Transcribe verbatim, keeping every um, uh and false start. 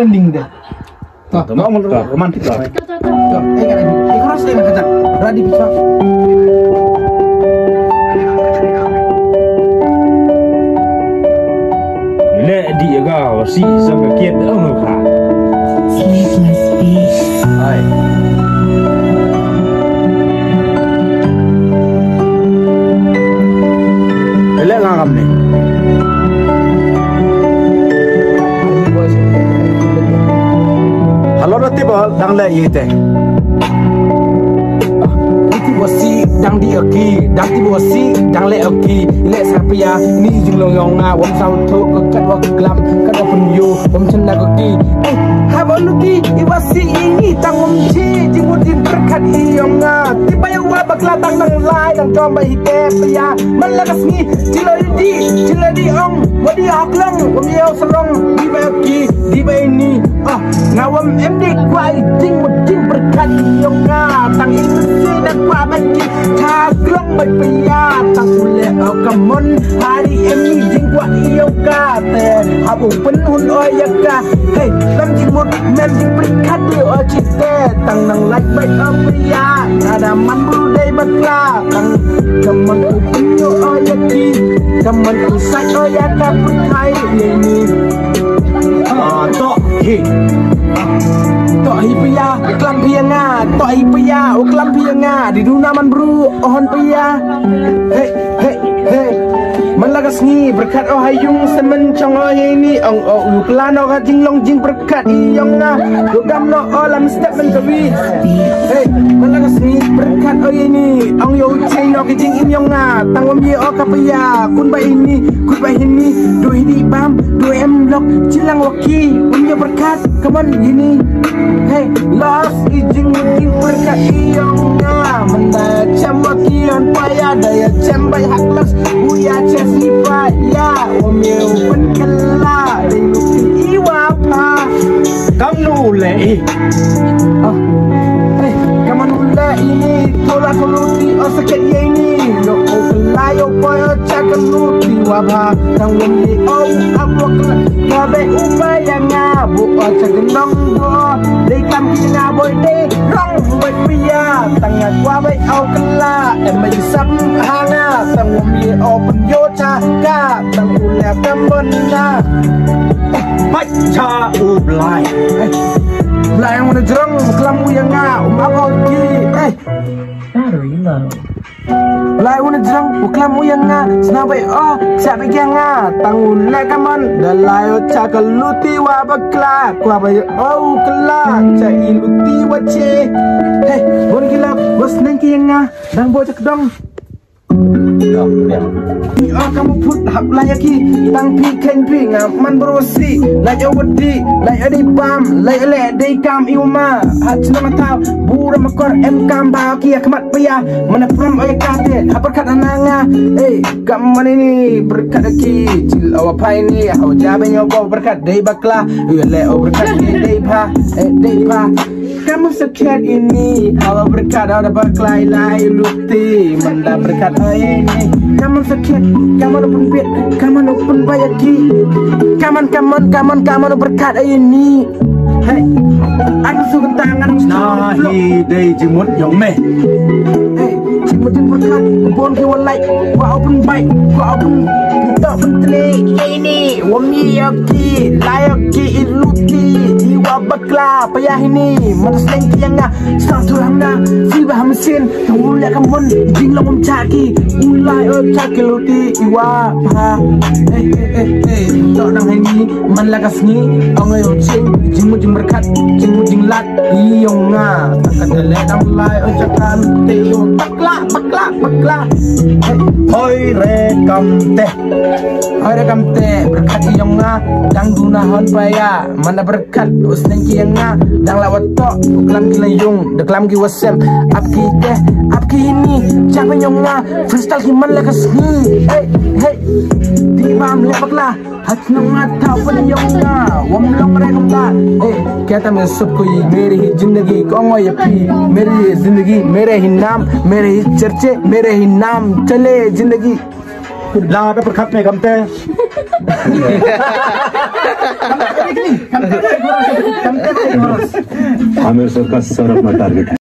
Ending de. To, to, to, romantic to. To, to, to. Eh, kan, eh, chorus eh, kan. Ready, to. Le di ga wa si sa ka kiet da ma ka. Hai. Ele nga kam ni. Halo, da ti ba dang le i te. Ti ba si dang di oki, dang ti ba si dang le oki. Le sa pia ni jinglong yong nga, wam sa u to ko kat wa klam, kat wa pun yo, wam chen na ko ki. Eh, ha ba lu ki, i ba si i ni tang wam chi, jing wut jing pyrkhat i yong nga. Ti ba ya wa bakla tang nang lai, tang chom ba hi te pia. Man la ka sngi, chi la di, chi la di ong, wa di hok long, wa di hok sarong, di ba ki, di ba ini. Ah, nga wam em di kwai, jing wut jing pyrkhat i yong nga, tang in si na kwa ban ki, cha klong bai pia, tang u le o ka mon, hari em ni jing kwa i yong ka te, ha bu pyn hun o ya ka, hey, tam jing wut, mem jing pyrkhat i o chi te, tang nang lait bai o pia, na da man bu dei bakla, tang, ka man u pyn yo o ya ki, ka man u sai o ya ka pyrthai, ye ni. Ah, to hi. To hi pia, klam pia nga, to hi pia, u klam pia nga, di du na man bru, ohon pia. Hey, hey, hey. Man la ka sngi, pyrkhat o ha yung, semen chong o ye ni, ong o u klan o ka jinglong jing pyrkhat i yong nga. Du dam no o lam step man ka wi. Hey, man la ka sngi, pyrkhat o ye ni, ong yo chei no ka jing im yong nga, tang wam ye o ka pia, kun ba ini, kun ba hini, du hini bam, du em lok, chilang wa ki, um ya pyrkhat, come on, ini. Hey, los i jing, jing pyrkhat i yong nga, man da cham wa ki on pia, da ya cham bai hak los, u ya chas ni pia, um ya u pyn kala, dei lu ki i wa pa. Kam nu le i. Ah, hey, come on, u le ini, tola tolu ti, o saket ye ini, yo o kala, yo poi o Chakaluti wa bha, tang wam ye o, ap wa kla, ka be u ba ya nga, bu o chakalong bo, dei kam ki nga boi dei, rong boi pia, tang ya kwa be o kla, em ba sam ha nga, tang wam ye o pun yo cha ka, tang u le kam bon na. Bai cha u Blai. Eh, Blai wan jrong, klam u ya nga, um ap o ki, eh. Battery low. Lai u na jrong, u klam u ya nga, sna bai o, sa bai ya nga, tang u le ka man, da lai o Chakaluti wa bakla, kwa bai o u kla, cha i luti wa che. Hey, bon ki la, wa sneng ki ya nga, dang bo chak dong. Ni o kam u phut hap lai ya ki, tang phi khen phi nga, man bro si, lai o wadi, lai o di bam, lai o le, dei kam i u ma, ha chnong a tau, bu ra ma kor em kam ba ki ya khmat Pia, mana pram o ya kate, ha pyrkhat ana nga. Eh, kam mane ni pyrkhat ki, chil o wa phai ni, ha wa ja be nyo bo pyrkhat dei bakla, u le o pyrkhat ni dei pha, eh, dei pha. Kam sa khet ini, ha wa pyrkhat o da bakla i lai luti, man da pyrkhat o ini. Kam sa khet, kam o pun bit, kam o pun ba ya ki. Kam on, kam on, kam on, kam o pyrkhat o ini. Hey, ang su kentang, ang su. Na hi dei jingmut yong me. Hey, jingmut jingpyrkhat, bon ki wa like, wa open bike, wa open, to open tle, ini, wa mi ya ki, la ya ki, i luti, i wa bakla, pia hini, man sleng ki ya nga, sa tu ham na, si ba ham sin, tu le kam bon, jinglong um cha ki, u lai o cha ki luti, i wa pha. Hey, hey, hey, hey, to dang hini, man la ka sngi, ong o ching, jingmut jingpyrkhat, jingmut jinglat, i yong nga, ta ka le dang lai o cha ka luti, i wa bakla, bakla, bakla. Hey, hoi re kam te. Hoi re kam te, pyrkhat i yong nga, dang duna hon pia, man da pyrkhat, u sleng ki ya nga, dang la wa to, u klam ki la yung, da klam ki wa sem, ap ki te, ap ki ini, cha ba yong nga, freestyle ki man la ka sngi, hey, hey, di bam le bakla, ha chnong nga tha pun yong nga, wam long re kam ta, hey, kya ta main sub koi, mere hi zindagi, ko ngo ya phi, mere hi zindagi, mere hi naam, mere hi charche, mere hi naam, chale zindagi. La da pyrkhat me kam te. Amer Circus sarap ma target.